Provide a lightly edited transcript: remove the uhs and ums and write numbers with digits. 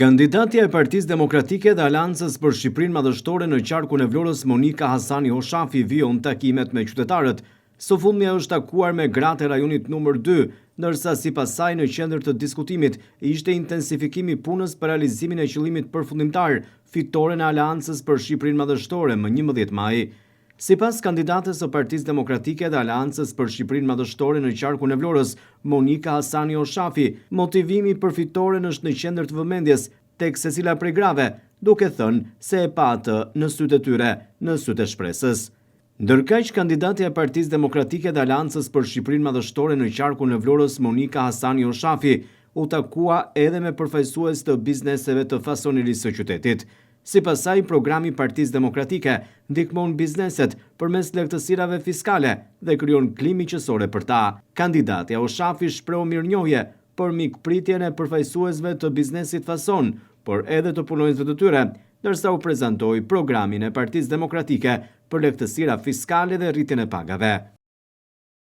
Kandidatja e Partisë Demokratike dhe Aleancës për Shqipërinë Madhështore në qarkun e Vlorës, Monika Hasani Hoshafi vijon takimet me qytetarët. Së fundmi ajo është takuar me gratë e rajonit numër 2, ndërsa sipas saj në qendër të diskutimit ishte intensifikimi i punës për realizimin e qëllimit përfundimtar, fitoren e Aleancës për Shqipërinë Madhështore më 11 maj. Sipas kandidates së Partisë Demokratike dhe Aleancës për Shqipërinë Madhështore në qarkun e Vlorës, Monika Hasani Hoshafi, motivimi për fitoren është në qendër të vëmendjes tek secila prej grave, duke thënë se e pa atë në sytë e tyre, në sytë e shpresës. Ndërkaq, kandidatja e Partisë Demokratike dhe Aleancës për Shqipërinë Madhështore në qarkun e Vlorës, Monika Hasani Hoshafi, u takua edhe me përfaqësues të bizneseve të fasonerisë së qytetit. Sipas saj, programi i Partisë Demokratike ndihmon bizneset përmes lehtësirave fiskale dhe krijon klimë miqësore për ta. Kandidatja Hoshafi shprehu mirënjohje për mikpritjen e përfaqësuesve të biznesit fason, por edhe të punonjësve të tyre, ndërsa u prezantoi programin e Partisë Demokratike për lehtësira fiskale dhe rritjen e pagave.